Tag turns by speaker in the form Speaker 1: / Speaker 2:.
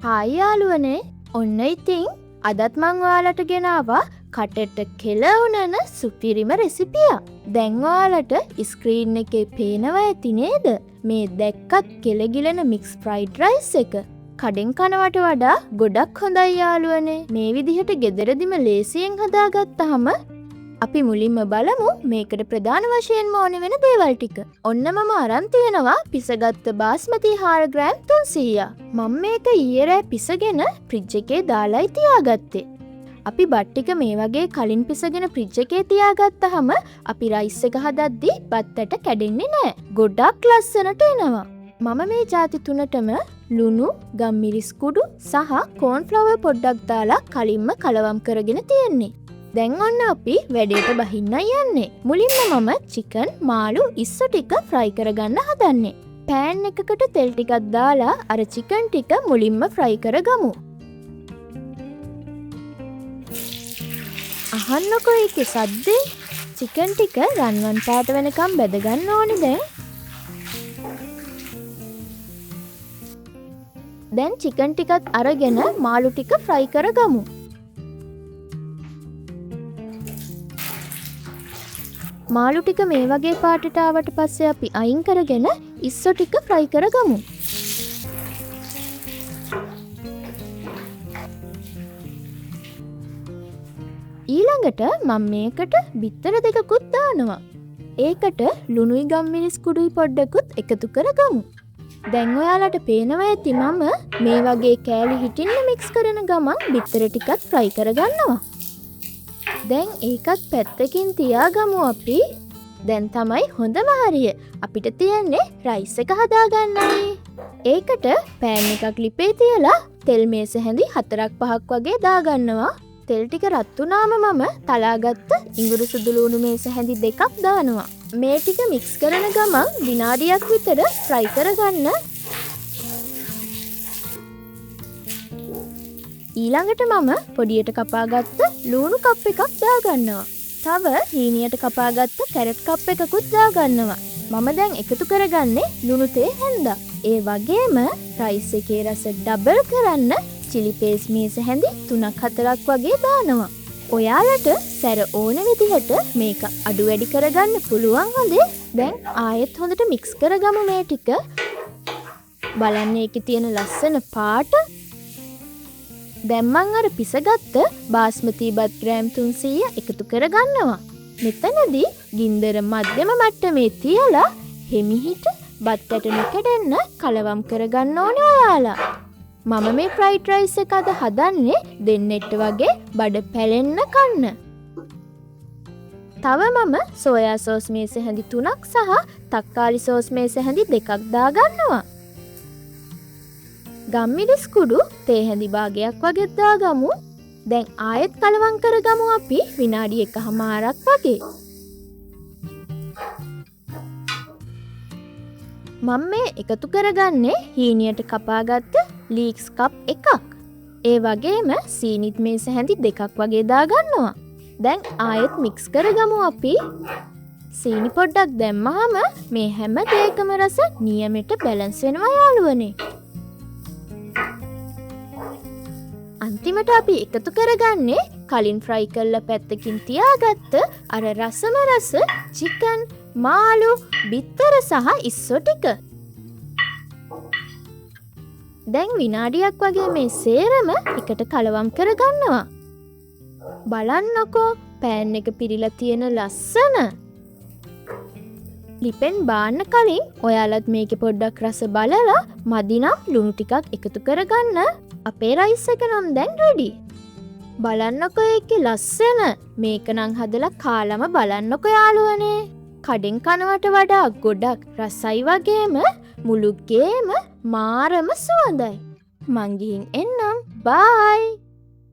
Speaker 1: Hi යාළුවනේ, ඔන්න ඉතින් අදත් මං ඔයාලට ගෙනාවා කටට කෙල උනන සුපිරිම රෙසිපියක්. දැන් ඔයාලට ස්ක්‍රීන් එකේ පේනවා ඇති නේද? මේ දැක්කත් කෙල ගිලන මික්ස් ෆ්‍රයිඩ් රයිස් එක. කඩෙන් කනවට වඩා ගොඩක් හොඳයි යාළුවනේ. මේ විදිහට ගෙදරදිම ලේසියෙන් හදාගත්තාම අපි මුලින්ම බලමු මේකට ප්‍රධාන වශයෙන්ම ඕනේ වෙන දේවල් ටික. ඔන්න මම අරන් තියෙනවා පිසගත්ත බාස්මති 4 ග්‍රෑම් 300ක්. මම මේක ඊයේ රෑ පිසගෙන ෆ්‍රිජ් එකේ දාලායි තියාගත්තේ. අපි බත් ටික මේ වගේ කලින් පිසගෙන ෆ්‍රිජ් එකේ තියාගත්තහම අපි රයිස් එක හදද්දි බත් ඇට කැඩෙන්නේ නෑ. ගොඩක් ලස්සනට එනවා. මම මේ ජාති තුනටම ලුණු, ගම්මිරිස් කුඩු සහ කෝන්ෆ්ලවර් පොඩ්ඩක් දාලා කලින්ම කලවම් කරගෙන තියෙන්නේ. දැන් ඔන්න අපි වැඩේට බහින්නයි යන්නේ. මුලින්ම මම චිකන්, මාළු, ඉස්සු ටික ෆ්‍රයි කරගන්න හදන්නේ. පෑන් එකකට තෙල් ටිකක් දාලා අර චිකන් ටික මුලින්ම ෆ්‍රයි කරගමු. අහන්නකෝ ඒකේ සද්දේ. චිකන් ටික රන්වන් පාට වෙනකම් බැදගන්න ඕනේ දැන්. දැන් චිකන් ටිකත් අරගෙන මාළු ටික ෆ්‍රයි කරගමු. මාළු ටික මේ වගේ පාටට ආවට පස්සේ අපි අයින් කරගෙන ඉස්සෝ ටික ෆ්‍රයි කරගමු. ඊළඟට මම මේකට බිත්තර දෙකකුත් දානවා. ඒකට ලුණුයි ගම්මිරිස් කුඩුයි පොඩ්ඩකුත් එකතු කරගමු. දැන් ඔයාලට පේනවා ඇති මම මේ වගේ කෑලි හිටින්න මික්ස් කරන ගමන් බිත්තර ටිකත් ෆ්‍රයි කරගන්නවා. දැන් ඒකත් පැත්තකින් තියාගමු අපි. දැන් තමයි හොඳම හරිය. අපිට තියෙන්නේ රයිස් එක හදාගන්නයි. ඒකට පෑන් එකක් ලිපේ තියලා තෙල් මේස හැඳි 4ක් 5ක් වගේ දාගන්නවා. තෙල් ටික රත් වුණාම මම තලාගත්ත ඉඟුරු සුදු ලුණු මේස හැඳි දෙකක් දානවා. මේ ටික මික්ස් කරන ගමන් විනාඩියක් විතර ෆ්‍රයි කරගන්න. ඊළඟට මම පොඩියට කපාගත්ත ලුණු කප් එකක් දාගන්නවා. තව හීනියට කපාගත්ත කැරට් කප් එකකුත් දාගන්නවා. මම දැන් එකතු කරගන්නේ ලුණු තේ හැන්දක්. ඒ වගේම රයිස් එකේ රස ඩබල් කරන්න චිලි පේස්ට් මේස හැඳි 3ක් 4ක් වගේ දානවා. ඔයාලට සැර ඕන විදිහට මේක අඩු වැඩි කරගන්න පුළුවන් හොඳේ. දැන් ආයෙත් හොඳට මික්ස් කරගමු මේ ටික. බලන්න ඒකේ තියෙන ලස්සන පාට. දැන් මං අර පිසගත්ත බාස්මති බත් ග්‍රෑම් 300 එකතු කරගන්නවා. මෙතනදී ගින්දර මධ්‍යම මට්ටමේ තියලා හෙමිහිට බත් ඇට නොකැඩෙන්න කලවම් කරගන්න ඕනේ ඔයාලා. මම මේ ෆ්‍රයිඩ් රයිස් එක අද හදන්නේ දෙන්නෙක්ට වගේ බඩ පැලෙන්න කන්න. තව මම සෝයා සෝස් මේස හැඳි 3ක් සහ තක්කාලි සෝස් මේස හැඳි දෙකක් දාගන්නවා. ගම්මිරිස් කුඩු තේ හැඳි භාගයක් වගේ දාගමු. දැන් ආයෙත් කලවම් කරගමු අපි විනාඩි එකහමාරක් වගේ. මම මේ එකතු කරගන්නේ හීනියට කපාගත්ත ලීක්ස් කප් එකක්. ඒ වගේම සීනිත් මේස හැඳි දෙකක් වගේ දාගන්නවා. දැන් ආයෙත් මික්ස් කරගමු අපි. සීනි පොඩ්ඩක් දැම්මහම මේ හැම දෙයකම රස නියමෙට බැලන්ස් වෙනවා යාළුවනේ. අන්තිමට අපි එකතු කරගන්නේ කලින් ෆ්‍රයි කරලා පැත්තකින් තියාගත්ත අර රසම රස චිකන්, මාළු, බිත්තර සහ ඉස්සෝ ටික. දැන් විනාඩියක් වගේ මේ සේරම එකට කලවම් කරගන්නවා. බලන්නකෝ පෑන් එක පිරීලා තියෙන ලස්සන. ලිපෙන් බාන්න කලින් ඔයාලත් මේකේ පොඩ්ඩක් රස බලලා මදි නම් ලුණු ටිකක් එකතු කරගන්න. අපේ රයිස් එක නම් දැන් රෙඩි. බලන්නකෝ ඒකේ ලස්සන. මේක නම් හදලා කාලම බලන්නකෝ යාළුවනේ. කඩෙන් කනවට වඩා ගොඩක් රසයි වගේම මුළු ගේම මාරම සුවඳයි. මං ගිහින් එන්නම්. බයි.